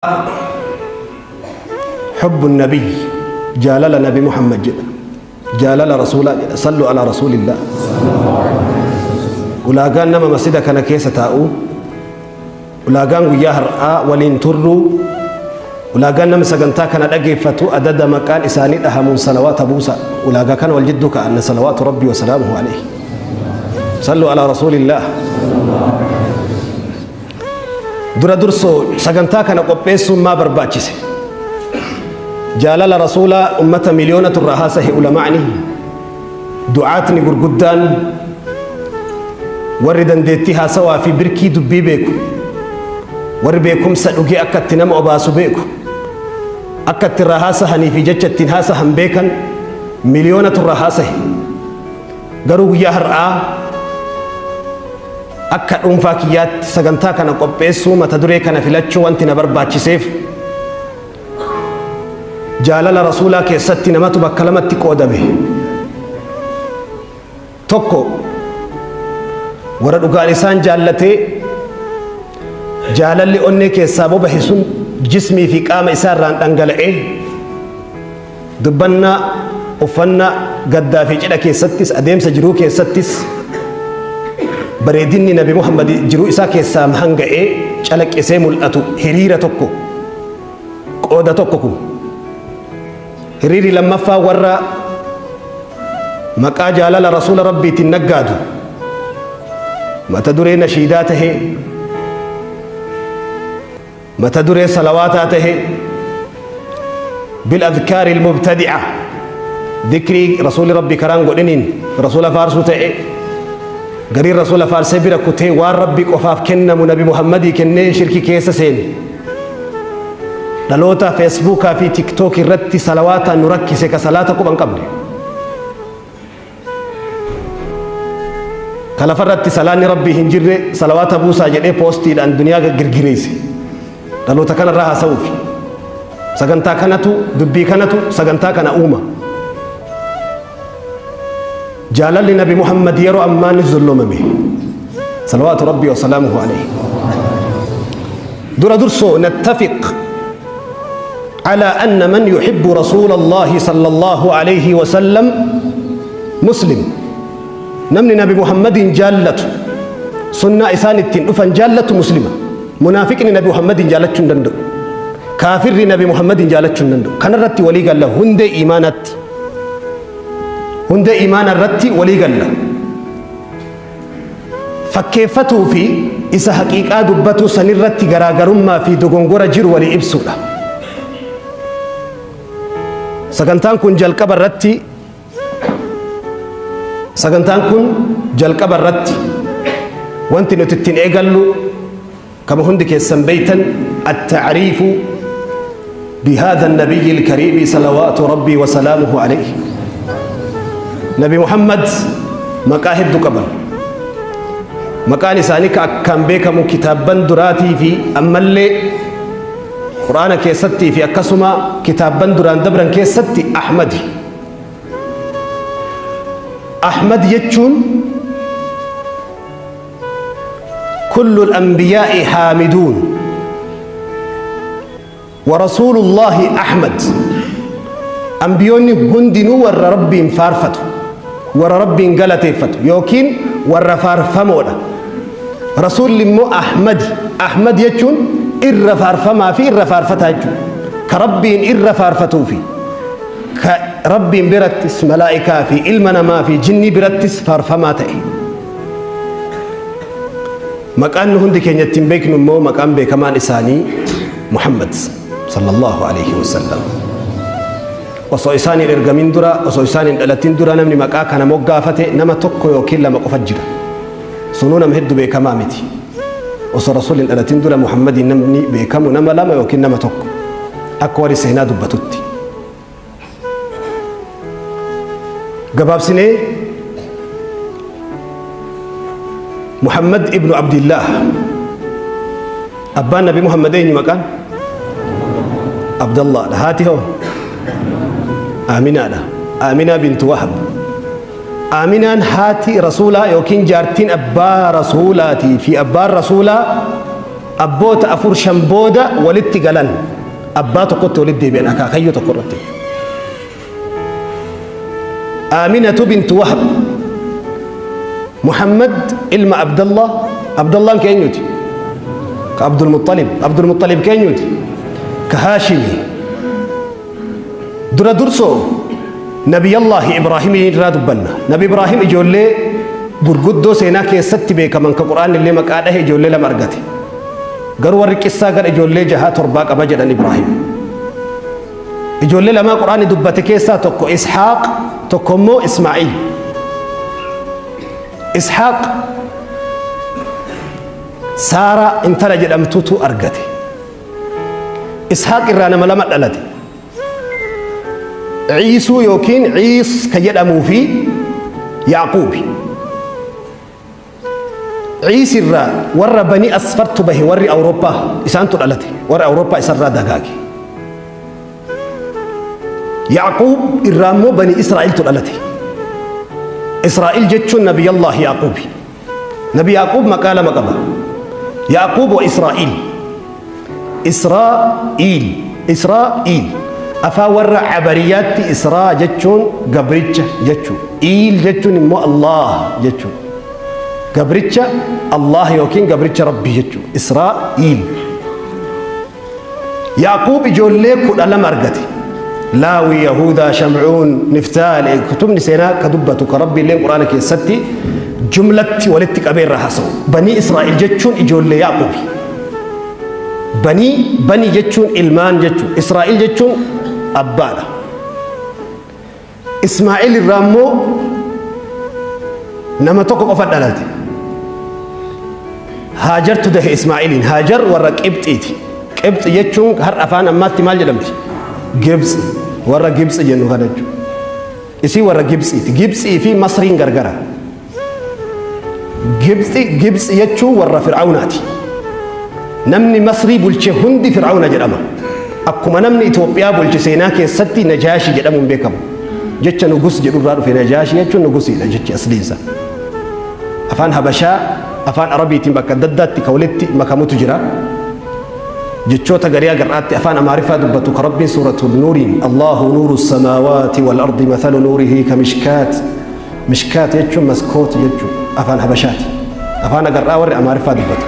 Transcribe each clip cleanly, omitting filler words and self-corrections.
حب النبي جالل نبي محمد جدا جالل رسول الله صلوا على رسول الله ulaagaan nama masjida kana keessa taa'u, ulaagaan guyyaa har'aa waliin turru, ulaagaan nama sagantaa kana dhageeffatu adada maqaan isaanii dhahamuun salawaata buusa. Ulaagaa kana wal jidduu ka'anna salawaatu rabbii wa salaamuhu alayhi. Sallu alaa rasuulillah. Dura dursoo sagantaa kana qopheessuun maa barbaachise? Jaalala rasuulaa ummata miliyoonatu irraa haasahe. Ulamaa'ni, du'aatni gurguddaan, warri dandeettii haasawaa fi birkii dubbii beeku, warri beekumsa dhugee akka itti nama obaasu beeku, akka itti irraa haasahanii fi jecha ittiin haasahan beekan miliyoonatu irraa haasahe. Garuu guyyaa har'aa akka dhuunfaa kiyyaatti sagantaa kana qopheessuu, mata duree kana filachuu wanti na barbaachiseef, jaalala rasuulaa keessatti namatu bakka lamatti qoodame. Tokko warra dhugaan isaan jaallatee jaalalli onnee keessaa bobahe sun jismii fi qaama isaa irraan dhangala'ee dubbannaa, uffannaa, gaddaa fi cidha keessattis, adeemsa jiruu keessattis bareedinni Nabi Muhammad jiruu isaa keessaa hanga'ee calaqqisee mul'atu hiriira tokko, qooda tokko kun. Hiriirri lammaffaa warra maqaa jaalala rasuula rabbiitiin naggaadu, mata duree nashiidaa tahee, mata duree salawaataa tahee, بالأذكار المبتدعة, ذكري رسول ربي كران قدنين رسول فارسو تأي قرير رسول فارسي برا كتي وان ربي قفاف كنم نبي محمد كنه شركي كيس سين. Dhaloota Feesbuukaa fi TikTok irratti salawaataan nu rakkise ka salaata quban qabne, ka lafarratti salaanni rabbii hin jirre salawaata buusaa jedhee poostiidhaan duniyaa girgireesse, dhaloota kanarraa haasa'uufi sagantaa kanatu, dubbii kanatu sagantaa kana uuma. Jaalalli Nabi Muhammad yeroo ammaa ni zullumame salawaatu rabbii wasalaamuhu alayhi. Dura dursoo نتفق على أن من يحب رسول الله صلى الله عليه وسلم مسلم. نمني نبي محمد جالته، سنة إسان التين أفن جالته، مسلمة. منافقني نبي محمد جالته دندو، كافر نبي محمد جالته دندو. كان رتي ولي قال له هند إيمانات، هند إيمان الرتي ولي قال له fakkeeffatuu fi isa haqiiqaa dubbatu sanirratti garaagarummaa fi dogongora jiru walii ibsuudha. Sagantaan kun jalqaba irratti, sagantaan kun jalqaba irratti wanti nuti ittiin eegallu, kama hundi keessan beeytan, التعريف بهذا النبي الكريم صلوات ربي وسلامه عليه. نبي محمد maqaa hedduu qaban. Maqaan isaanii ka akkaan beekamu kitaabban duraatii fi ammallee Quraana keessattii fi akkasuma kitaabban duraan dabran keessatti Ahmadi. Ahmad jechuun كل الأنبياء حامدون ورسول الله أحمد. أنبيوني هندنو ور ربي فارفتو، ور ربي قلتيفتو، يوكين ور فارفمودا. رسول مو أحمد. أحمد يجون إر فارفما في إر فارفتا يجون كربين إر فارفتو في كربين برتس ملائكة في علمنا ما في جني برتس فارفما تأي. Maqaan nu hundi keenya ittiin beeknu immoo maqaan beekamaan isaanii Muhammad صلى الله عليه وسلم. Osoo isaan hin ergamin dura, osoo isaan hin dhalatin dura, namni maqaa kana moggaafate nama tokko yookiin lama qofa jira. Sunuu nama hedduu beekamaa miti. Osoo rasuulli hin dhalatin dura Muhammadiin namni beekamu nama lama yookiin nama tokko akka warri seenaa dubbatutti. Gabaabsinee Muhammad ibnu Abdillah. Abbaan Nabi Muhammad eenyu maqaan? Abdallaadha. Haati hoo? Aaminaadha. Aaminaa bintu Wahab. Aaminaan haati rasuulaa yookiin jaartiin abbaa rasuulaatii fi abbaan rasuulaa Abboota afur shan booda walitti galan, abbaa tokkotti walitti deebi'an, akaakayyuu tokko irratti. Aaminatu bintu Wahab, Muhammad ilma Abdallah. Abdallaan ka eenyuti? Ka Abdulmuxalib. Abdulmuxalib ka eenyuti? Ka Haashimi. Dura dursoo Nabiyallaahi Ibraahimii irraa dubbanna. Nabi Ibraahim ijoollee gurguddoo seenaa keessatti beekaman, ka Qur'aanni illee maqaa dhahe, ijoollee lama argate. Garuu warri qissaa gara ijoollee jahaa torbaa qaba jedhan Ibraahim. Ijoollee lamaa Qur'aanni dubbate keessaa tokko Ishaaq, tokko immoo Ismaa'iil. Ishaaq Saaraa intala jedhamtutu argate. Ishaaq irraa nama lama dhalate. Ciisuu yookiin Ciis ka jedhamuu fi Yaaquubi. Ciis irraa warra Bani Asfartu bahe, warri Awurooppaa isaantu dhalate, warri Awurooppaa isarraa dagaage. Yaaquub irraa immoo Bani Israa'iltu dhalate. Israa'il jechuun Nabiyallah Yaaquubi. Nabi Yaaquub maqaa lama qaba. Yaaquub wa Israa'il. Israa'il. Israa'il. Afaan warra Abariyaatti Israa jechuun gabricha jechuu. Iil jechuun immoo Allah jechuu. Gabricha Allah yookiin gabricha Rabbii jechuu. Israa'il. Yaaquub ijoollee 12 argate. Laawi, Yahudaa, Shamcuun, Niftaal, kutubni seenaa ka dubbatu, ka Rabbi illeen Quraana keessatti jumlatti walitti qabee irraa haasa'u. Banii Israa'el jechuun ijoollee Yaaquubi. Banii, bani jechuun ilmaan jechuun, Israa'el jechuun abbaadha. Ismaa'eel irraa immoo nama tokko qofa dhalate. Haajartu dahe Ismaa'eeliin. Haajar warra Qibxiiti. Qibxi jechuun har'a afaan ammaatti maal jedhamti? Gibxi. Warra Gibxi jennu kana jechuudha. Isii warra Gibxiiti. Gibxii fi Masriin gargara. Gibxi, Gibxi jechuun warra Fir'aawnaati. Namni Masrii bulche hundi Fir'aawna jedhama. Akkuma namni Itoophiyaa bulche seenaa keessatti Najaashi jedhamuun beekamu. Jecha Nugus jedhurraa dhufe. Najaashi jechuun Nugusiidha jechi asliinsa. Afaan Habashaa afaan Arabiitiin bakka adda addaatti ka walitti makamutu jira. Jechoota garii agarraatti afaan Amaariffaa dubbatu, ka Rabbiin suuratul Nuuriin "Allahu nuuru samaawaati wal ardi, mathalu nuurihi ka mishkaat". Mishkaat jechuun maskoot jechuun afaan Habashaati. Afaan agarraa warri Amaariffaa dubbatu.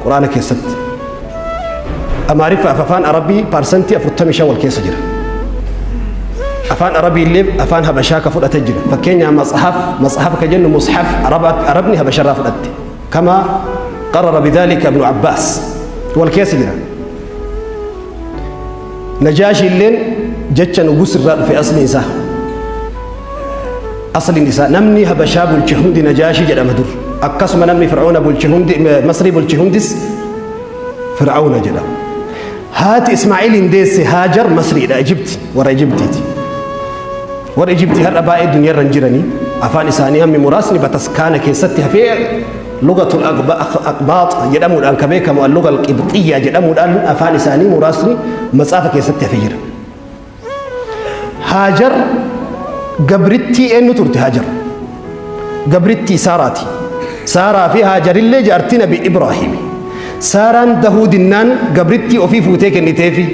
Quraana keessatti. Amaariffaa fi afaan Arabii 45% wal keessa jira. Afaan Arabii illee afaan Habashaa ka fudhate jira. Fakkeenyaaf matsahaaf, matsahaaf ka jennu mushaf, Arabni Habasharraa fudhatte. Kama qarara bidhalika Ibnu Abbaas. Wal keessa jira. Najaashi illeen jecha nugus irraa dhufe asliin isaa. Asliin isaa namni Habashaa bulche hundi Najaashii jedhama dur. Akkasuma namni Fir'auna bulche hundi, Masrii bulche hundis Fir'auna jedhama. Haati Ismaa'iliin deesse Haajar Masriidha, Ijibti, warra Ijibtiiti. Warra Ijibtii har'a baay'ee duniyaarra hin jiranii. Afaan isaanii hammi muraasni bataskaana keessatti hafee, lugatul aqbaax jedhamuudhaan ka beekamu, al-luga al-qibxiyyaa jedhamuudhaan afaan isaanii muraasni matsaafa keessatti hafee jira. Haajar gabrittii eenyu turte Haajar? Gabrittii Saaraati. Saaraa fi Haajarillee jaartii Nabi Ibraahimi. Saaraan dahuu dinnaan gabrittii ofii fuutee kenniteefi.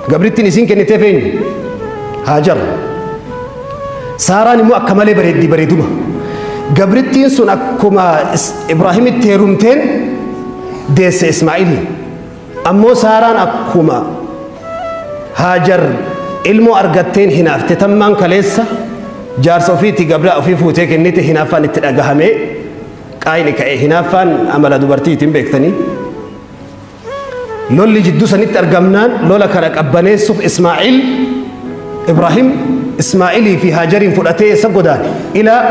Gabrittiin isiin kenniteef eenyu? Haajar. Saaraan immoo akka malee bareeddii, bareeduma. Gabrittiin sun akkuma Ibraahimitti heerumteen deesse Ismaa'iliin. Ammoo Saaraan akkuma Haajar ilmoo argatteen hinaafte. Tammaan kaleessa jaarsa ofiitti gabraa ofii fuutee kennite, hinaaffaan itti dhagahamee qaayni ka'e. Hinaaffaan amala dubartiitiin beektanii. Lolli jidduu sanitti argamnaan, lola kana qabbaneessuuf Ismaa'il, Ibraahim Ismaa'ilii fi Haajariin fudhatee eessa godaane? Ilaa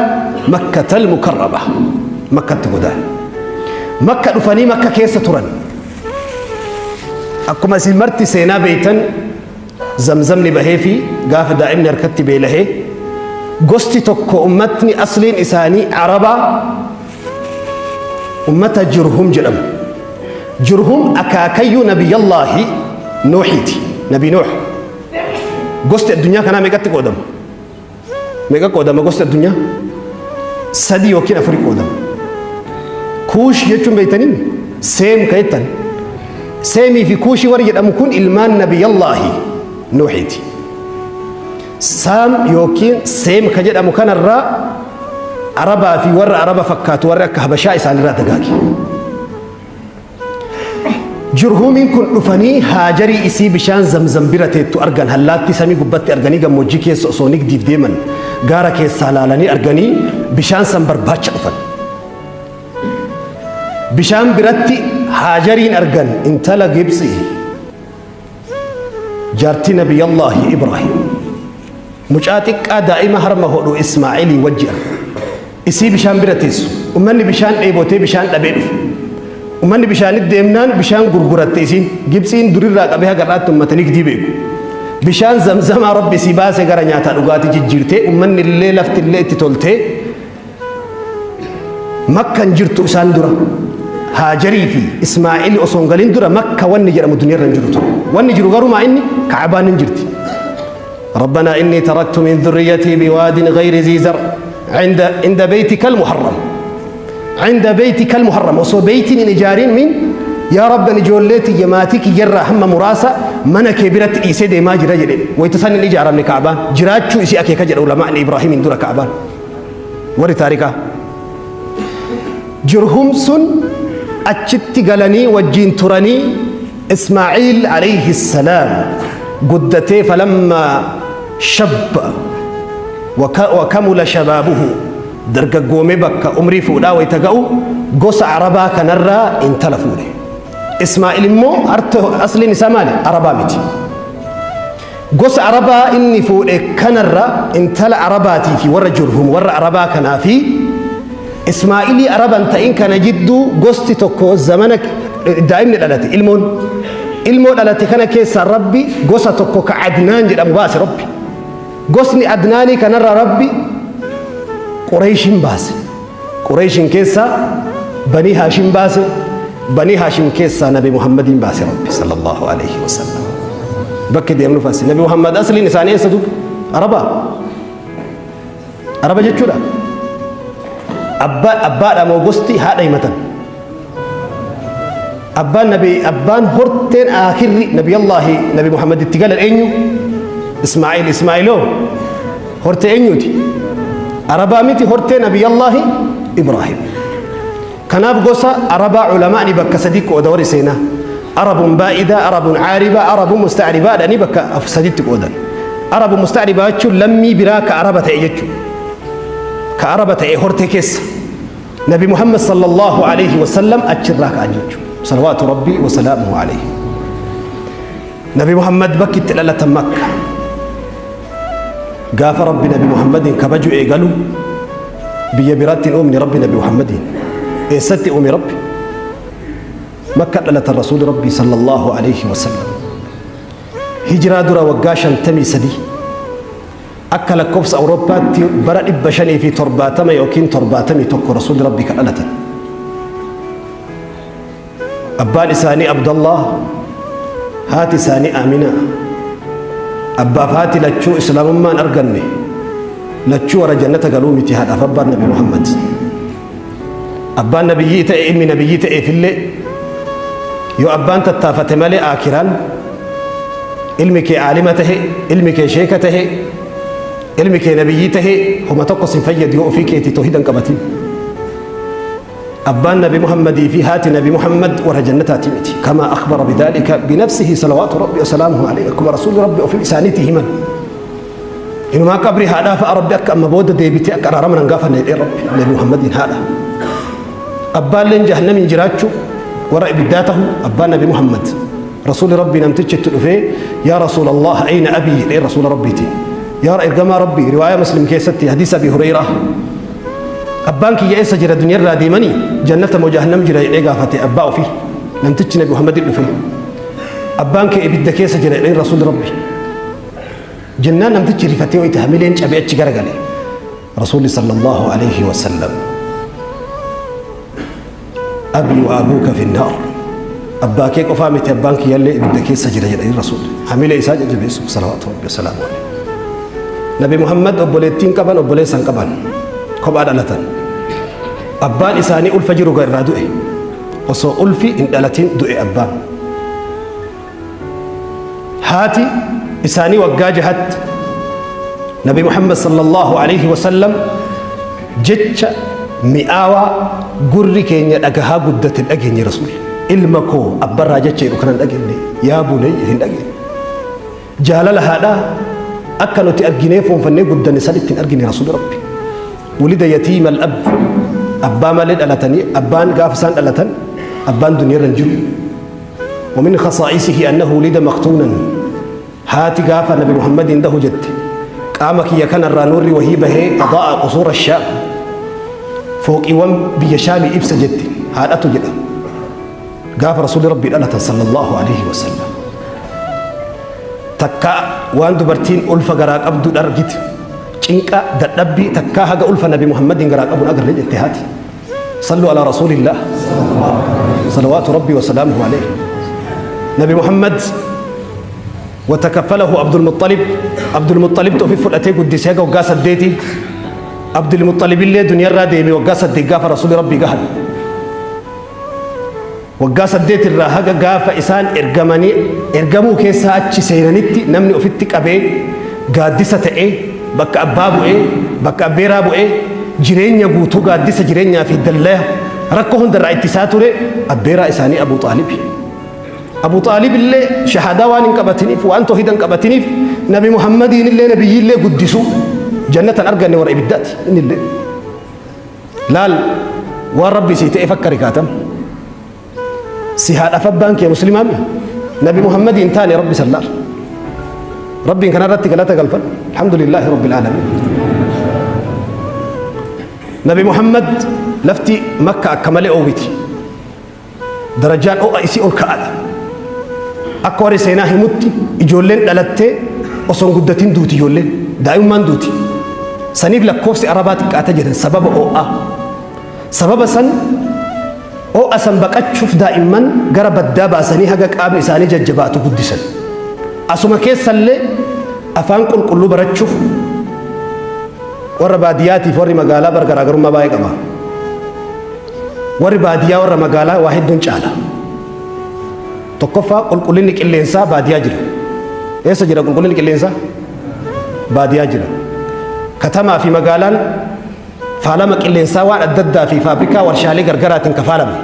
Makkatal Mukarrama. Makkatti godaane. Makka dhufanii Makka keessa turan. Akkuma isin marti seenaa beektan, Zamzamni bahee fi gaafa daa'imni harkatti beelahee, gosti tokko, ummatni asliin isaanii Arabaa, ummata Jurhum jedhamu. Jurhum akaakayyuu Nabiyyallaahi Nuuhiiti. Nabi Nuuh. Gosti addunyaa kanaa meeqatti qoodama? Meeqa qoodama gosti addunyaa? Sadi yookiin afuri qoodama. Kuush jechuun beektanii? Seem ka jettan. Seemii fi Kuushii warri jedhamu kun ilmaan Nabiyallaahi Nuuhiiti. Saam yookiin Seem ka jedhamu kanarraa Arabaa fi warra Araba fakkaatu warri akka Habashaa isaanirraa dagaage. Jurhuumiin kun dhufanii Haajarii isii bishaan Zamzam bira teettu argan, hallaattii samii gubbatti arganii, gammoojjii keessa osoo nigdiif deeman gaara keessaa laalanii arganii bishaan san barbaacha dhufan. Bishaan biratti Haajariin argan, intala Gibxii, jaartii Nabiyallaahi Ibraahim. Mucaa xiqqaa daa'ima harma hodhu Ismaa'ilii wajji argan. Isii bishaan bira teessu. Ummanni bishaan dheebotee bishaan dhabee dhufe. Ummanni bishaanitti deemnaan bishaan gurguratte isiin. Gibxiin durirraa qabee haga har'aatti ummata nigdii beeku. Bishaan Zamzamaa Rabbi isii baase gara nyaataa dhugaatii jijjiirtee, ummanni illee lafti illee itti toltee. Makkan jirtu isaan dura. Haajarii fi Ismaa'il osoo hin galin dura Makka wanni jedhamu duniyaarra hin jiru ture. Wanni jiru garuu maa inni Ka'abaan hin jirti. ربنا إني تركت من ذريتي بواد غير ذي زرع عند بيتك المحرم، عند بيتك المحرم، osoo beeytiin hin ijaarin min yaa Rabbi, ijoollee tiyya maatii kiyyarraa hamma muraasa mana kee biratti dhiisee deemaa jira jedhe. Wayita san hin ijaaramne. Ka'abaan jiraachuu isii akeeka jedha ulamaan. Ibraahimin dura Ka'abaan warri taarikaa. Jurhum sun achitti galanii wajjiin turanii, Ismaaciil alayhi salaam guddatee, فلما شب وكمل شبابه, dargaggoomee bakka umrii fuudhaa wayita ga'u, gosa Arabaa kanarraa intala fuudhe. Ismaa'il immoo asliin isaa maali? Arabaa miti. Gosa Arabaa inni fuudhe kanarra intala Arabaatii fi warra Jurhum warra Arabaa kanaa fi Ismaa'ilii Araban ta'in kana jidduu gosti tokko zamana daa'imni dhalate, ilmoon ilmoo dhalate kana keessaa Rabbi gosa tokko ka Adnaan jedhamu baase. Rabbi gosni Adnaanii kanarra Rabbi Qureeshin baase. Qureeshin keessaa Banii Haashim baase. Banii Haashim keessaa Nabi Muhammadiin baase Rabbi صلى الله عليه وسلم. Bakki deemnu fasi Nabi Muhammad asliin isaanii eessa duuba? Arabaa, Araba jechuudha. Abbaa abbaadha moo gosti haadha himatan? Abbaan nabi, abbaan horteen aakirri Nabiyallaahi Nabi Muhammad itti galan eenyu? Ismaa'il. Ismaa'iloo hortee eenyuti? Arabaa miti, hortee Nabiyallaahi Ibraahim. Kanaaf gosa Arabaa culamaani bakka sadi qooda warri seenaa: عرب بائدة، عرب عاربة، عرب مستعربة dhanii bakka saditti qoodan. عرب مستعربة jechuun lammii biraa ka Araba ta'e jechuudha, ka Araba ta'e hortee keessa. Nabi Muhammad صلى الله عليه وسلم achirraa ka'an jechuudha، صلوات ربي وسلامه عليه. Nabi Muhammad bakki itti dhalatan Makka. Gaafa Rabbi Nabi Muhammadin kabaju eegalu biyya biraatti hin uumne Rabbi Nabi Muhammadin. Eessatti uume Rabbi? Makka dhalatan Rasuuli Rabbi صلى الله عليه وسلم. Hijiraa dura waggaa 53, akka lakkoofsa Awurooppaatti bara 570 yookiin 71 Rasuulli Rabbi kan dhalatan. Abbaan isaanii Abdallah, haati isaanii Amina. Abbaaf haati lachuu Islaamummaan arganne. Lachuu warra jannata galuu miti haadhaaf abbaan Nabi Muhammad. Abbaan nabiyyii ta'e, ilmi nabiyyii ta'eefillee yoo abbaan tattaafate malee, aakiraan ilmi kee aalima tahe, ilmi kee sheeka tahe, ilmi kee nabiyyii tahe, homa tokko sin fayyadu yoo ofii keetii toohida hin qabatin. Abbaan Nabi Muhammadii fi haati Nabi Muhammad warra jannataati miti. كما أخبر بذلك بنفسه صلوات ربي وسلامه عليه, akkuma Rasuulli Rabbi ofii isaaniitti himan. Inumaa qabrii haadhaa fa'a Rabbi akka amma booda deebitee akka araarama nan gaafanne jedhee Rabbi Nabi Muhammadiin haadha. Abbaalleen jahannamiin jiraachuu, warra ibiddaa tahu abbaan Nabi Muhammad. Rasuulli Rabbii namtichi itti dhufee, "يا رسول الله، أين أبي?" jedhee Rasuula Rabbiitiin. Yaa ergamaa Rabbii, riwaayaa Muslim keessatti, hadiisa Abi Hureyraa, abbaan kiyya eessa jira? Duniyaarraa deemanii jannata moo jahannam jira jedhee gaafate abbaa ofii. Namtichi Nabi Muhammadin dhufe, "Abbaan kee ibidda keessa jira," jedheen Rasuulli Rabbi. Jennaan namtichi rifatee wayita hamileen cabee achi garagale. Rasuulli صلى الله عليه وسلم, "أبي وأبوك في النار, abbaa kee qofaa miti, abbaan kiyyallee ibidda keessa jira," jedhanii Rasuulli hamilee isaa jajjabeessuuf, صلوات ربي وسلامه عليه. Nabi Muhammad obboleettiin qaban, obboleessan qaban, kophaa dhalatan. Abbaan isaanii ulfa jiru irraa du'e. Osoo ulfi hin dhalatin du'e abbaan. Haati isaanii waggaa jahatti Nabi Muhammad sallallahu alaihi wasallam jecha mi'aawaa gurri keenya dhagahaa guddate hin dhageenye. Rasuulli ilma koo abbarraa jecha jedhu kana hin dhageenye, yaa bunayya hin dhageenye. Jaalala haadhaa akka nuti arginee foonfannee guddanne san ittiin argine. Rasuulli Rabbi wulida yatiima al-ab, abbaa malee dhalatanii, abbaan gaafa isaan dhalatan abbaan duniyaarra hin jiru. ومن خصائصه أنه ولد مختونا. Haati gaafa Nabi Muhammadin dahu jette, qaama kiyya kanarraa nuurri wahii bahee أضاء قصور الشام, fooqiiwwan biyya Shaamii ibsa jette haadhatu jedha gaafa Rasuulli Rabbii dhalatan sallallahu alaihi wasallam. Takka waan dubartiin ulfa garaa qabdu argite, cinqa dadhabbii takkaa haga ulfa Nabi Muhammadin garaa qabuun agarre jette haati. صلوا على رسول الله صلوات ربي وسلامه عليه. نبي محمد وتكفله عبد المطلب. عبد المطلب توفي فلأتي قدس هيك وقاس الديتي. عبد المطلب اللي دنيا الرادي وقاس الدقافة رسول ربي قهل وقاس الديت الراهقة قافة إسان إرقمني إرقمو كيسا أتشي سيرانيتي. نمني أفتك أبي قادسة إيه بك أبابو إيه بك أبيرابو إيه jireenya guutuu, gaaddisa jireenyaa fi dallaa rakkoo hundarraa ittisaa ture abbeeraa isaanii Abu Xaalib. Abu Xaalib illee shahaadaa waan hin qabatiniif, waan toohida hin qabatiniif, Nabi Muhammadiin illee nabiyyiillee guddisu jannatan arganne, warra ibiddaati inni illee. Laal, waan Rabbi sii ta'e fakka rikaatam. Si haadhaaf abbaan kee muslimaami, Nabi Muhammadiin taane Rabbi sallaal. Rabbiin kanarratti galata galfan. الحمد لله رب العالمين. Nabi Muhammad lafti Makka akka malee oowwiti. Darajaan ho'a isii ol ka'aadha. Akka warri seenaa himutti ijoolleen dhalattee osoo hin guddatin duuti, ijoolleen daa'imummaan duuti. Saniif lakkoofsi Arabaa xiqqaata jedhan sababa ho'aa. Sababa san ho'a san baqachuuf daa'imman gara baddaa baasanii haga qaamni isaanii jajjabaatu guddisan. Asuma keessallee afaan qulqulluu barachuuf warra baadiyyaatiif warri magaalaa bar garaagarummaa baay'ee qaba. Warri baadiyyaa warra magaalaa waa hedduun caala. Tokkoffaa, qulqullinni qilleensaa baadiyyaa jira. Eessa jira qulqullinni qilleensaa? Baadiyyaa jira. Katamaa fi magaalaan faalama qilleensaa waan adda addaa fi faabrikaa warshaalee gargaraatiin kafaalame.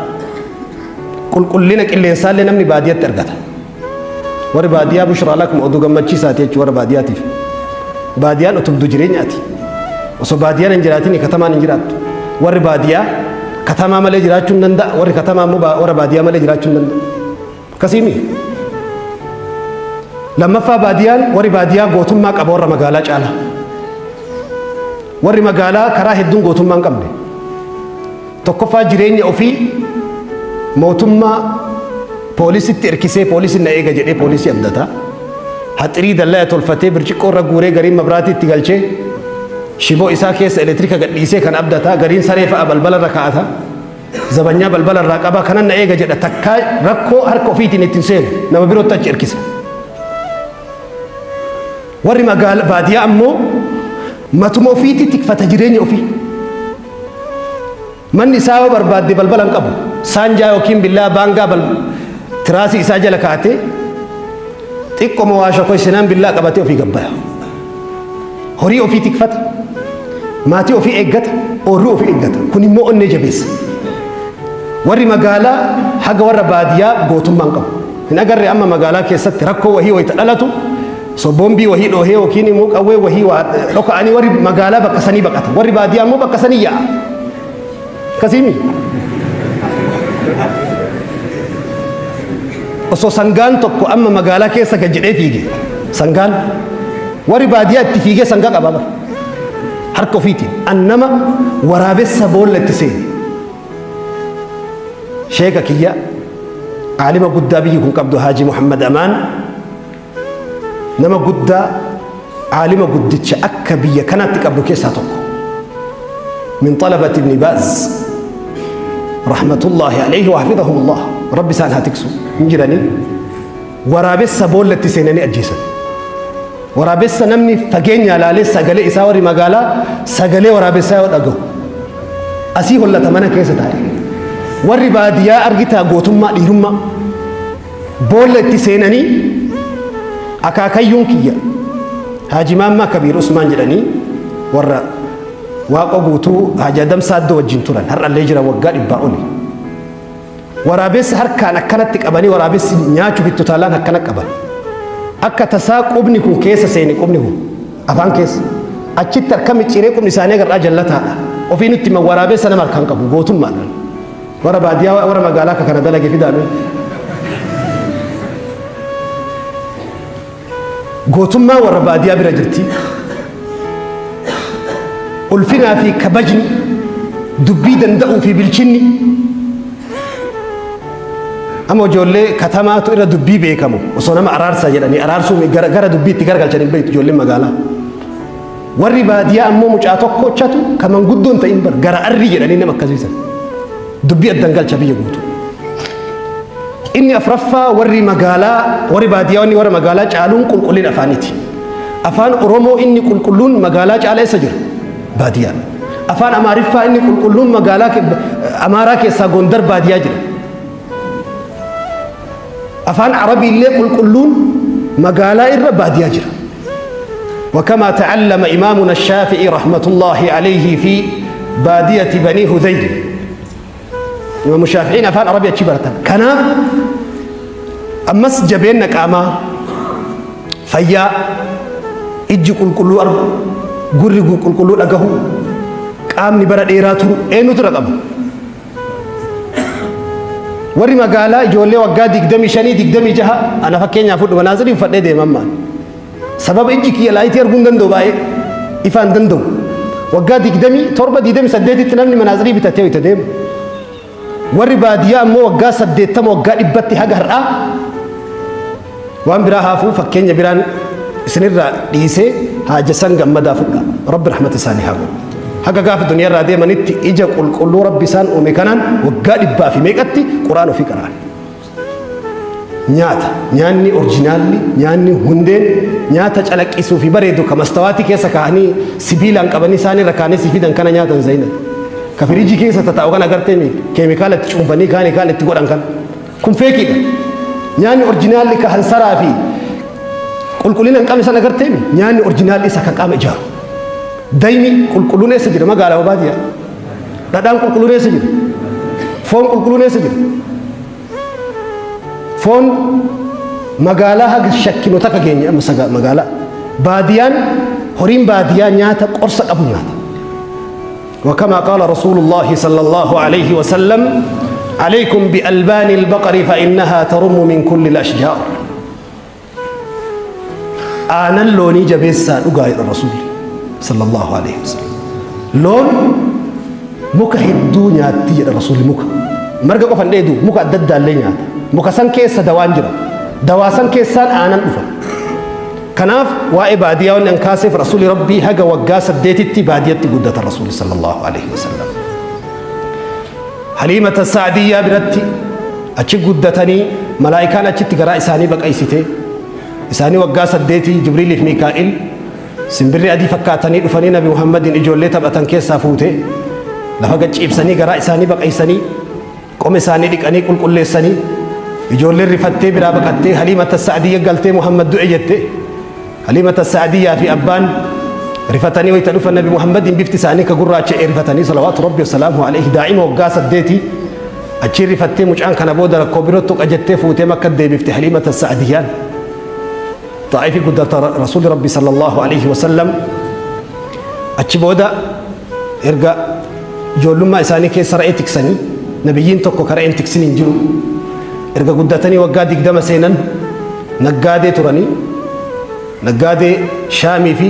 Qulqullina qilleensaallee namni baadiyyatti argata. Warri baadiyyaa بشرى لكم, oduu gammachiisaati jechuudha warra baadiyyaatiif. Baadiyyaan utubduu jireenyaati. Osoo baadiyyaan hin jiraatin katamaan hin jiraattu. Warri baadiyyaa katamaa malee jiraachuu hin danda'a. Warri katamaa immoo warra baadiyyaa malee jiraachuu hin danda'a. Akkasiimi. Lammaffaa, baadiyyaan warri baadiyyaa gootummaa qaba warra magaalaa caala. Warri magaalaa karaa hedduun gootummaa hin qabne. Tokkoffaa, jireenya ofii mootummaa poolisitti erkisee poolisiin na eega jedhee poolisii abdata. Haxirii dallaa tolfatee birciqqoo irra guuree gariin mabraatii itti galchee shiboo isaa keessa elektiriika gadhiisee kan abdata. Gariin saree fa'a balbala irra kaa'ata. Zabanyaa balbala irraa qaba, kanan na eega jedha. Takkaa rakkoo harka ofiitiin ittiin seenu, nama birootti achi erkisa. Warri magaala baadiyyaa ammoo matuma ofiitti tikfata jireenya ofii. Manni isaa yoo barbaadde balbala hin qabu. Saanjaa yookiin billaa baangaa tiraasii isaa jala kaa'atee xiqqoma waa shokoysinaan billaa qabatee ofii gabbaya. Horii ofii tikfata. Maatii ofii eeggata. Oorruu ofii eeggata. Kun immoo onnee jabeessa. Warri magaalaa haga warra baadiyyaa gootummaa hin qabu. Hin agarre amma magaalaa keessatti rakkoo wahii wayita dhalatu so boombii wahii dhoohee yookiin immoo qawwee wahii waa dhoka'anii warri magaalaa bakka sanii baqata. Warri baadiyyaa immoo bakka sanii yaa'a. Akkasiimi. Osoo sangaan tokko amma magaalaa keessa gad jedhee fiige, sangaan warri baadiyyaa itti fiigee sangaa qaba bara. Harka ofiitiin an nama waraabessa boolla itti seene. Sheeka kiyya, aalima guddaa biyyi kun qabdu, Haaji Muhammad Amaan, nama guddaa, aalima guddicha akka biyya kanaatti qabdu keessaa tokko. من طلبة ابن باز رحمة الله عليه وحفظهم الله, ربي isaan haa tiksu, hin jiranii waraabessa boollatti seenanii ajjeesan. Waraabessa namni fageenya ilaalee sagalee isaa, warri magaalaa sagalee waraabessaa yoo dhagahu asii hollata mana keessa taa'e. Warri baadiyyaa argitaa gootummaa dhiirummaa boolla itti seenanii. Akaakayyuun kiyya Haaji Maammaa Kabiir Usmaan jedhanii warra Waaqoo Guutuu Haaji Adam Saaddoo wajjin turan, har'allee jiran, waggaa 100 oli. Waraabessa harkaan akkanatti qabanii waraabessi nyaachuuf itti utaalaan akkana qaban. Akka tasaa qubni kun keessa seene, qubni kun afaan keessa. Achitti harka micciiree qubni isaanii agarraa jallataadha. Ofii nutti himan, waraabessa nama harkaan qabu gootummaadhaan. Warra baadiyyaa, warra magaalaa akka kana dalage fidaame. Gootummaa warra baadiyyaa bira jirti. Ulfinaa fi kabajni, dubbii danda'uu fi bilchinni. Amma ijoollee katamaatu irra dubbii beekamu, osoo nama araarsaa jedhanii araarsuu gara dubbiitti garagalchan hin beektu ijoolleen magaalaa. Warri baadiyyaa ammoo mucaa tokkochatu kan manguddoon ta'in bar gara arrii jedhanii nama akkasiisan. Dubbii addan galcha biyya guutuu. Inni afraffaa, warri magaalaa, warri baadiyyaa wanni warra magaalaa caaluun qulqullina afaaniiti. Afaan Oromoo inni qulqulluun magaalaa caala eessa jira? Baadiyyaa. Afaan Amaariffaa inni qulqulluun magaalaa Amaaraa keessaa Gondar baadiyyaa jira. Afaan Arabii illee qulqulluun magaalaa irra baadiyyaa jira. وكما تعلم إمامنا الشافعي رحمة الله عليه في بادية بني هذيل، إمام الشافعي afaan Arabii achi baratan. Kanaaf ammas jabeenna qaamaa, fayyaa, ijji qulqulluu argu, gurri qulqulluu dhagahu, qaamni bara dheeraa turu eenyutu irra qaba? Warri magaalaa ijoollee waggaa 25, 26, ana fakkeenyaaf fudhu, manaazirii uffadhee deeman maan. Sababa ijji kiyya laayitii arguu hin danda'u, baay'ee ifaa hin danda'u. Waggaa 27, 28tti namni manaazirii bitatee itti deema. Warri baadiyyaa ammoo waggaa 80, waggaa 100tti haga har'aa. Waan biraa haafuu, fakkeenya biraan isinirraa dhiisee, Haaja San Gammadaa fudha. Rabbi rahmata isaanii haa godhu. Haga gaafa duniyaarraa deemanitti ija qulqulluu Rabbi isaan uume kanaan waggaa dhibbaa fi meeqatti Quraan ofii qara'an. Nyaata, nyaanni orjinaalli, nyaanni hundeen, nyaata calaqqisuu fi bareedu ka mastawaatii keessa kaa'anii sibiilaan qabanii isaan irra kaa'anii si fidan kana nyaatan zayina. Ka firiijii keessa tataa'u kan agartee keemikaala itti cuunfanii kaanii kaan itti godhan kan. Kun feekiidha. Nyaanni orjinaalli ka hansaraa fi qulqullina hin qabne san agartee, nyaanni orjinaalli isa ka qaama ijaaru. Daymi qulqulluun eessa jira, magaalaa baadiyyaa? Dhadhaan qulqulluun eessa jira? Foon qulqulluun eessa jira? Foon magaalaa haga shakkinu takka geenye amma saga magaalaa. Baadiyaan, horiin baadiyaa nyaata qorsa qabu nyaata. وكما قال رسول الله صلى الله عليه وسلم: عليكم بألبان البقر فإنها ترم من كل الأشجار. Aanan loonii jabeessaa dhugaa jedha Rasuulli صلى الله عليه وسلم. Loon muka hedduu nyaatti jedha Rasuulli. Muka marga qofa hin dheedu, muka adda addaallee nyaata. Muka san keessa dawaan jira, dawaa san keessaan aanan dhufa. Kanaaf waa'ee baadiyyaa wanni an kaaseef, Rasuulli Rabbii haga waggaa 8tti baadiyyatti guddatan Rasuulli صلى الله عليه وسلم. Haliimata Saadiyyaa biratti achi guddatanii, malaa'ikaan achitti garaa isaanii baqaysite. Isaanii waggaa 8 Jibriiliif Miikaa'il simbirri adii fakkaatanii dhufanii Nabi Muhammadin ijoollee taphatan keessaa fuute, lafa gacciibsanii, garaa isaanii baqaysanii, qoma isaanii dhiqanii qulqulleessanii. Ijoolleen rifattee biraa baqattee Haliimata Saadiyya galtee, "Muhammad du'e" jette. Haliimata Saadiyyaa fi abbaan rifatanii wayita dhufan, Nabi Muhammadin bifti isaanii ka gurraacha'ee, rifatanii صلوات ربي وسلامه عليه, daa'ima waggaa 8. Achiin rifattee, mucaan kana booda rakkoo biroo tuqa jettee fuutee Makka deebifte Haliimata Saadiyyaan. Xaa'ifi guddata Rasuulli Rabbi صلى الله عليه وسلم. Achi booda erga ijoollummaa isaanii keessa re'ee tiksanii, nabiyyiin tokko ka re'een tiksin hin jiru. Erga guddatanii waggaa 20 seenan naggaadee turanii, naggaadee Shaamii fi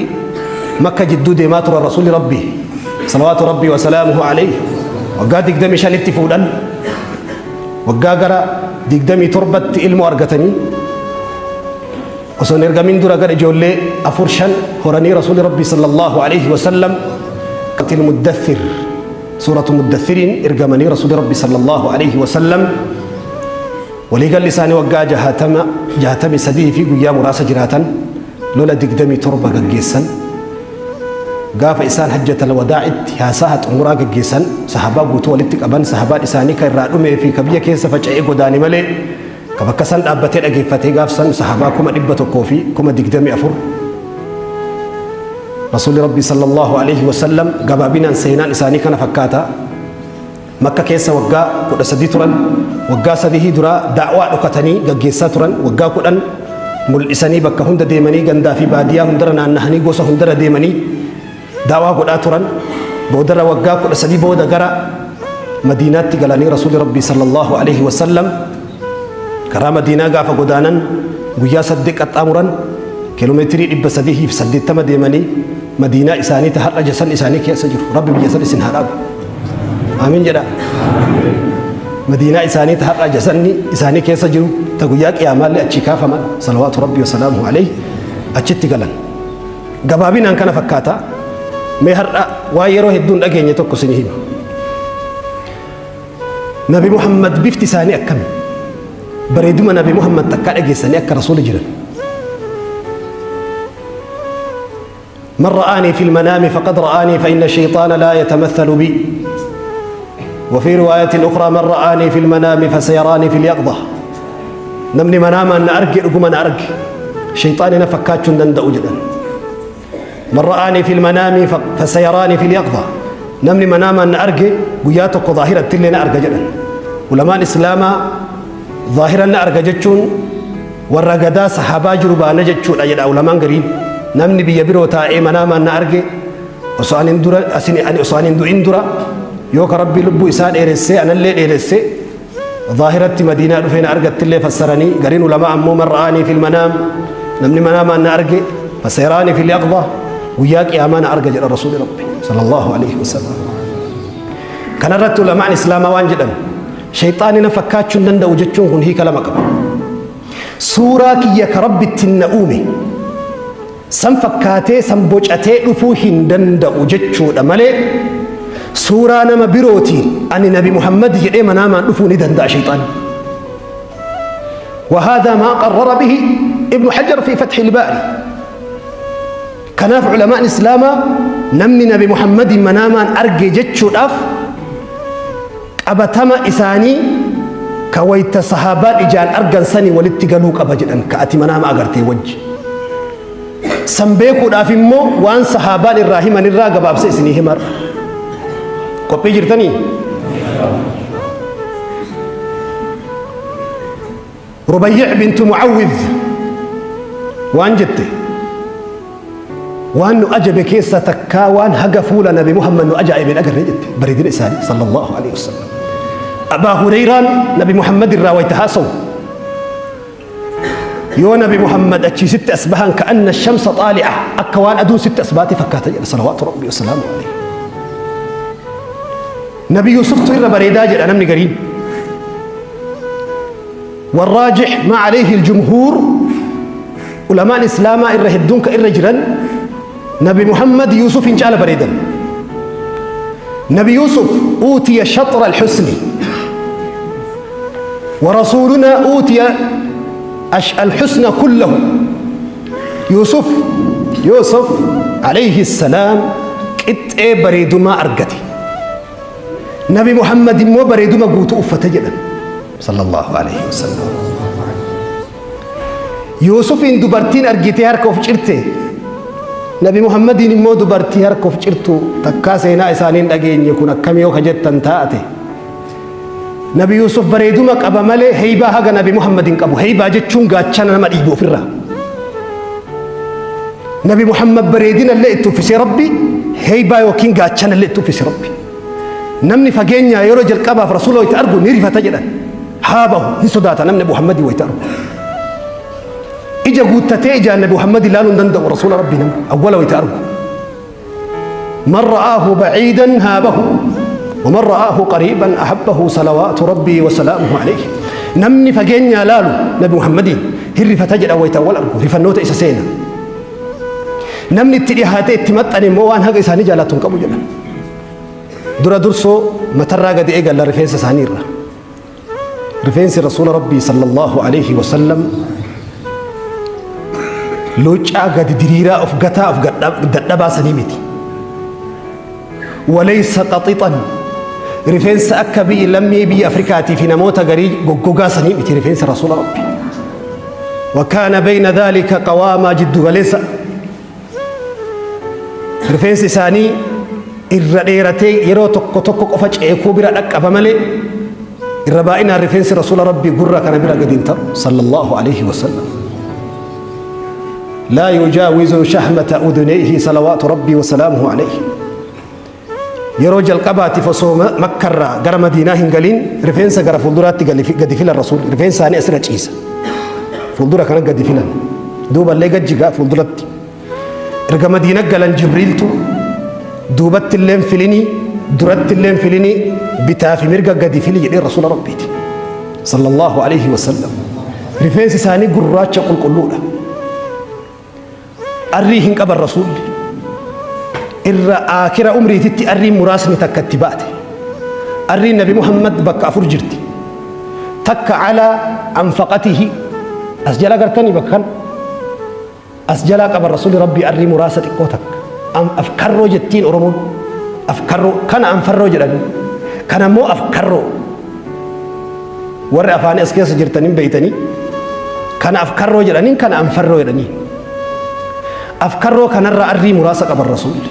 Makka jidduu deemaa turan Rasuulli Rabbi صلوات ربي وسلامه عليه. Waggaa 25tti fuudhan. Waggaa gara 27tti ilmoo argatanii, osoo hin ergamin dura gara ijoollee afur shan horanii Rasuulli Rabbi صلى الله عليه وسلم. المدثر، سورة مدثرين ergamanii Rasuulli Rabbi صلى الله عليه وسلم. Waliigalli isaanii waggaa 63 fi guyyaa muraasa jiraatan. Lola 27 gaggeessan. Gaafa isaan hajjatal wadaa'itti haasaa xumuraa gaggeessan, sahabaa guutuu walitti qaban. Sahabaan isaanii kan irraa dhumee fi ka biyya keessa faca'ee godaane malee Ka bakka san dhaabbatee dhageeffatee gaaf san sahabaa 124,000. Rasuulli Rabbii sallallahu alaihi wasallam gabaabinaan seenaan isaanii kana fakkaata. Makka keessa waggaa 13 turan. Waggaa 3 duraa da'waa dhokatanii gaggeessaa turan. Waggaa 10 mul'isanii bakka hunda deemanii, gandaa fi baadiyyaa hundara naannahanii, gosa hundara deemanii da'waa godhaa turan. Boodarra waggaa 13 booda gara Madiinaatti galanii Rasuulli Rabbii sallallahu alaihi wasallam karaa Madiinaa gaafa godaanan guyyaa 8 qaxxaamuran, kiiloomeetirii 380 deemanii Madiinaa isaanii ta har'a jasan isaanii keessa jiru. Rabbi biyya san isin haa dhaabu. Amiin jedha. Madiinaa isaanii ta har'a jasanni isaanii keessa jiru, ta guyyaa qiyaamaallee achii kaafaman, salawaatu Rabbii wasalaamuhu alayhi, achitti galan. Gabaabinaan kana fakkaata. Mee har'a waan yeroo hedduun dhageenye tokko isin hima. Nabi Muhammad bifti isaanii akkami? Bareeduma Nabi Muhammad takkaa dhageessanii akka rasuula jiran. من رآني في المنام فقد رآني فإن الشيطان لا يتمثل بي. وفي رواية أخرى: من رآني في المنام فسيراني في اليقظة. Namni manaamaan na arge dhuguma na arge, shayxaani na fakkaachuu hin danda'u jedhan. من رآني في المنام فسيراني في اليقظة. Namni manaamaan na arge guyyaa tokko zaahiratti illee na arga jedhan. Ulamaan Islaamaa zaahiran na arga jechuun warra gadaa sahabaa jiru baana jechuudha jedha ulamaan gariin. Namni biyya biroo taa'ee manaamaan na arge, osoo ani hin dura asin ani osoo ani hin du'in dura, yoo ka Rabbi lubbuu isaa dheeressee anallee dheeressee, zaahiratti Madiinaa dhufee na argattillee fassaranii. Gariin ulamaa ammoo من رآني في المنام, namni manaamaan na arge, فسيراني في اليقظة, guyyaa qiyaamaa na arga jedha Rasuuli Rabbi sallallahu alaihi wasallam. Kanarratti ulamaan Islaamaa waan jedhan, shayxaani na fakkaachuu hin danda'u jechuun kun hiika lama qaba. Suuraa kiyya ka Rabbi ittiin na uume san fakkaatee, san bocatee dhufuu hin danda'u jechuudha malee, suuraa nama birootiin ani Nabi Muhammad jedhee manaamaan dhufuu ni danda'a shayxaani. وهذا ما قرر به ابن حجر في فتح الباري. Kanaaf ulamaan Islaamaa namni Nabi Muhammad manaamaan arge jechuudhaaf qabatama isaanii ka wayta sahaabaan ijaan argan sanii walitti galuu qaba jedhan, ka ati manaama agartee wajji. San beekuudhaaf immoo waan sahaabaan irraa himan irraa gabaabsa isinii himar. Qophii jirtanii? Rubayyic bintu Mucawwid waan jette, waan nu ajabe keessa takkaa waan haga fuula Nabi Muhammad nu ajaa'ibeen agarree jette, bareedina isaanii sallallahu alaihi wasallam. Abaa Hureyraan Nabi Muhammad irraa wayta haasawu, yoo Nabi Muhammad achii sitti as bahan, كأن الشمس طالعة, akka waan aduun sitti as baate fakkaata jedha, salawaatu Rabbii wasalaamu alayhi. Nabi Yusuftu irra bareedaa jedha namni gariin. والراجح ما عليه الجمهور, علماء الإسلام إر هدونك إر جران، نبي محمد يوسف إن شاء بريدا. نبي يوسف أوتي شطر الحسن ورسولنا أوتي الحسن كله. يوسف عليه السلام qixxee bareedumaa argate. Nabi Muhammad immoo bareeduma guutuu uffate jedhan, sallallahu alaihi wasallam. Yuusufiin dubartiin argitee harka of cirte, Nabi Muhammadiin immoo dubartii harka of cirtu takkaa seenaa isaaniin dhageenye. Kun akkamii yoo ka jettan taate, Nabi Yuusuf bareeduma qaba malee heybaa haga Nabi Muhammadin qabu. Heybaa jechuun gaachana nama dhiibu ofirraa. Nabi Muhammad bareedina illee itti uffisee Rabbi, heybaa yookiin gaachana illee itti uffise Rabbi. Namni fageenyaa yeroo jalqabaaf rasuula wayita argu ni rifata jedhan. Haa bahu hin sodaata namni Muhammadii wayita argu. Ija guuttatee ijaan Nabi Muhammad ilaaluu hin danda'u rasuula Rabbi namni awwala wayita argu. من رآه بعيدا هابه ومن رآه قريبا أحبه، صلوات ربي وسلامه عليه. Namni fageenya laalu Nabi Muhammadiin hin rifata jedha wayita awwal argu, rifannoota isa seena. Namni itti dhiyaatee itti maxxane immoo waan haga isaanii jaalatu hin qabu jedhan. Dura dursoo matarraa gadi eegalla, rifeensa isaanii irra. Rifeensi rasuula Rabbii sallallahu alaihi wasallam luuccaa gadi diriiraa of gataa of dadhabaa sanii miti. وليس قططا. Rifeensa akka biyyi lammii biyya Afrikaatii fi namoota garii goggogaa sanii miti rifeensa Rasuula Rabbi. وكان بين ذلك قواما جد غليسا. Rifeensi isaanii irra dheeratee yeroo tokko tokko qofa ceekuu bira dhaqqaba malee irra baay'inaan rifeensi Rasuula Rabbii gurra kana bira gadi hin ta'u sallallahu alaihi wasallam. لا يجاوز شحمة أذنيه صلوات ربي وسلامه عليه. Yeroo jalqabaatiif osoo Makkarraa gara Madiinaa hin galin rifeensa gara fuulduraatti gadi filan. Rasuul rifeensa isaanii asirra ciisa, fuuldura kana gadi filan, duuballee gajjigaa fuulduratti. Erga Madiina galan Jibriiltu duubatti illeen filinii, duratti illeen filinii, bitaa fi mirga gadi fili jedhee Rasuula Rabbiiti sallallahu alaihi wasallam. Rifeensi isaanii gurraacha qulqulluudha. Arrii hin qaban. Rasuulli irra aakira umriititti arriin muraasni takka itti baate. Arriin Nabi Muhammad bakka afur jirti. Takka calaa anfaqatihi, as jala gartanii, bakka kan as jalaa qaban Rasuuli Rabbii arrii muraasa xiqqoo takka. Afkarroo jettiin Oromoon. Afkarroo kana anfarroo jedhanii, kana immoo afkarroo. Warri afaanii as keessa jirtaniin beeytanii, kana afkarroo jedhanii, kana anfarroo jedhanii. Afkarroo kanarra arrii muraasa qaban Rasuulli.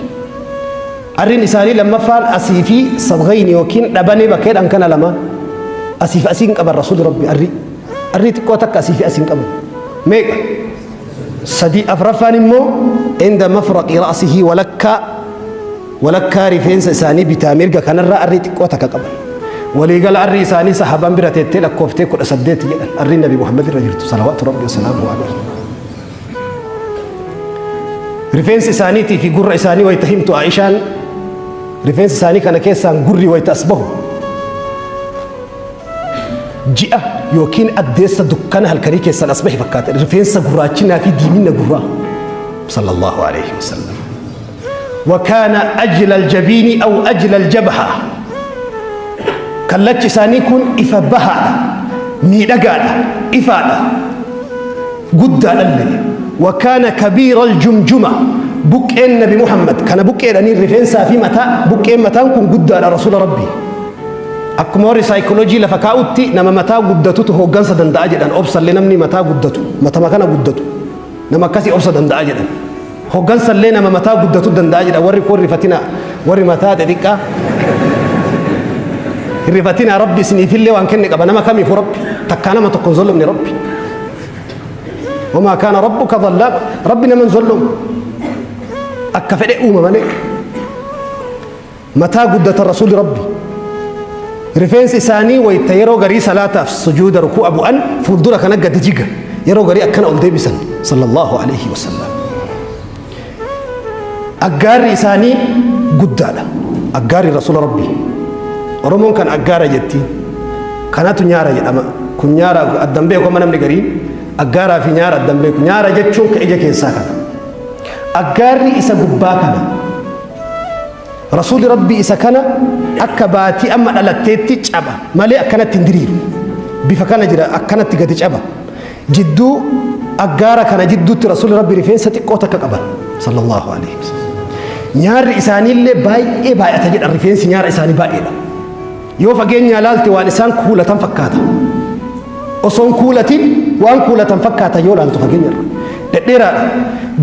Arriin isaanii lammaffaan asii fi sabgayni yookiin dhabanee bakkeedhaan kana lamaan asii fi asiin qaban Rasuulli Rabbi arrii xiqqoo takka asii fi asiin qaban. Meeqa? Sadi. Afraffaan immoo inda mafraqi ra'sihi, walakkaa walakkaa rifeensa isaanii bitaa mirga kanarraa arrii xiqqoo takka qaban. Waliigala arrii isaanii sahabaan bira teettee lakkooftee 18 jedhan, arrii Nabi Muhammad irra jirtu salawaatu Rabbi wasalaamu alayhi. Rifeensi isaaniitii fi gurra isaanii wayita himtu Aishaan, rifeensa isaanii kana keessaan gurri wayita as bahu ji'a yookiin addeessa dukkana halkanii keessaan as bahe fakkaata, rifeensa gurraachinaa fi diimina gurraa sallallahu alaihi wasallam. وكان أجل الجبين أو أجل الجبهة. Kallachi isaanii kun ifa bahaadha, miidhagaadha, ifaadha, guddaadhallee. وكان كبير الجمجمة. Buqqeen Nabi Muhammad kana buqqeedhanii rifeensaa fi mataa, buqqeen mataan kun guddaadha. Rasuula Rabbii akkuma warri saayikooloojii lafa kaa'utti nama mataa guddatutu hooggansa danda'a jedhan. Obsallee namni mataa guddatu, matama kana guddatu, nama akkasii obsa danda'a jedhan. Hooggansallee nama mataa guddatu danda'a jedhan. Warri kun rifatina, warri mataa xixiqqaa rifatina. Rabbi isiniifillee waan kenne qaba. Nama kamiifu Rabbi takkaa nama tokko hin zollomne. Rabbi وما كان ربك ظلاما. Rabbi nama hin zollomu, akka fedhe uuma malee. Mataa guddata Rasuuli Rabbi. Rifeensi isaanii wayta yeroo garii salaataaf sujuuda ruku'a bu'an fuuldura kana gadi jiga, yeroo garii akkana ol deebisan sallallahu alaihi wasallam. Aggaarri isaanii guddaadha. Aggaarri Rasuula Rabbi, Oromoon kan aggaara jetti, kanatu nyaara jedhama. Kun nyaara addan beeku. Amma namni garii aggaaraa fi nyaara addan beeku. Nyaara jechuun ka ija keessaa kana, aggaarri isa gubbaa kana. Rasuulli Rabbii isa kana akka baatii amma dhalatteetti caba malee akkanatti hin diriiru. Bifa kana jira, akkanatti gadi caba. Jidduu aggaara kana jidduutti Rasuulli Rabbii rifeensa xiqqoo takka qaban sallallahu alaihi wasallam. Nyaarri isaaniillee baay'ee baay'ata jedhan. Rifeensi nyaara isaanii baay'eedha. Yoo fageenya laalte waan isaan kuulatan fakkaata. Osoon kuulatin waan kuulatan fakkaata yoo laaltu fageenyarra. Dhedheeraadha.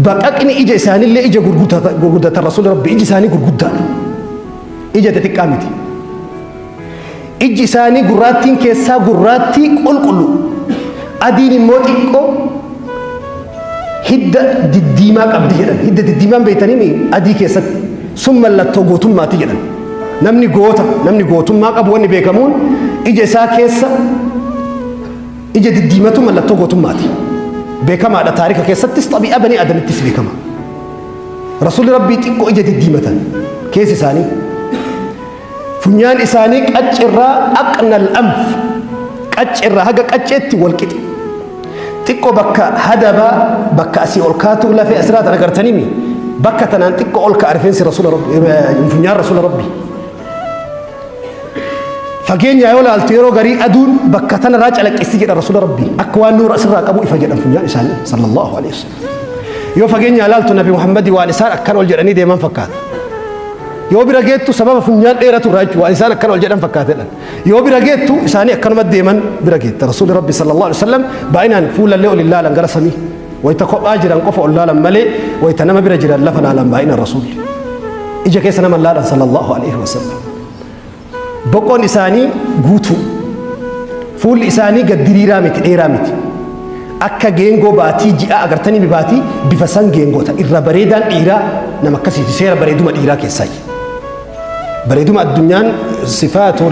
Baqaqni ija isaaniillee ija gurguddatan. Rasuulli Rabbi iji isaanii gurguddaadha. Ija xixiqqaa miti. Iji isaanii gurraattiin keessaa gurraattii qulqullu, adiin immoo xiqqoo hidda diddiimaa qabdi jedhan. Hidda diddiimaan beeytanii adii keessatti sun mallattoo gootummaati jedhan. Namni goota, namni gootummaa qabu wanni beekamuun ija isaa keessa ija diddiimatu mallattoo gootummaati. Beekamaadha, taarika keessattis xabii'a banii Adamittis beekama. Rasuulli Rabbii xiqqoo ija diddiimatan keessi isaanii. Funyaan isaanii qaccirraa aqnal anf, qaccirraa haga qacceetti wal qixe. Xiqqoo bakka hadabaa, bakka asii ol kaatu lafee asirraa tan agartanii, bakka tanaan xiqqoo ol ka'a rifeensi Rasuula Rabbi, funyaan Rasuula Rabbii. Fageenya yoo laaltu yeroo garii aduun bakka tanarraa calaqqisi jedha. Rasuula Rabbii akka waan nuura asirraa qabu ifa jedhan funyaan isaanii sallallahu alaihi wasallam. Yoo fageenya laaltu Nabi Muhammadi waan isaan akkan ol jedhanii deeman fakkaata. Yoo bira geettu sababa funyaan dheeratu irraa jechuudha. Waan isaan akkana ol jedhan fakkaatedha. Yoo bira geettu isaanii akkanuma deeman bira geetta. Rasuulli Rabbi sallallahu alaihi wasallam baay'inaan fuulallee ol hin laalan gara samii. Wayita kophaa jiran qofa ol laalan malee wayita nama bira jiran lafa laalan baay'inaan Rasuulli. Ija keessa nama laalan sallallahu alaihi wasallam. Boqoon isaanii guutuu. Fuulli isaanii gad diriiraa miti, dheeraa miti. Akka geengoo baatii ji'aa agartanii baatii bifa san geengoota. Irra bareedaan dhiiraa nama akkasiiti, seera bareeduma dhiiraa keessaa. Bareeduma addunyaan sifaatu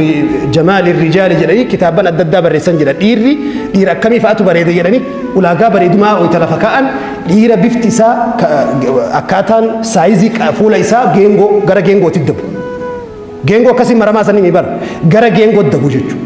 jamaali rijaali jedhanii kitaaban adda addaa barreessan jedha. Dhiirri dhiira akkamii fa'atu bareeda jedhanii ulaagaa bareedumaa wayita lafa kaa'an, dhiira bifti isaa, akkaataan saayizii fuula isaa geengoo gara geengootti dabu. Geengoo akkasii maramaa sanii mi bara gara geengootti dabu jechuudha.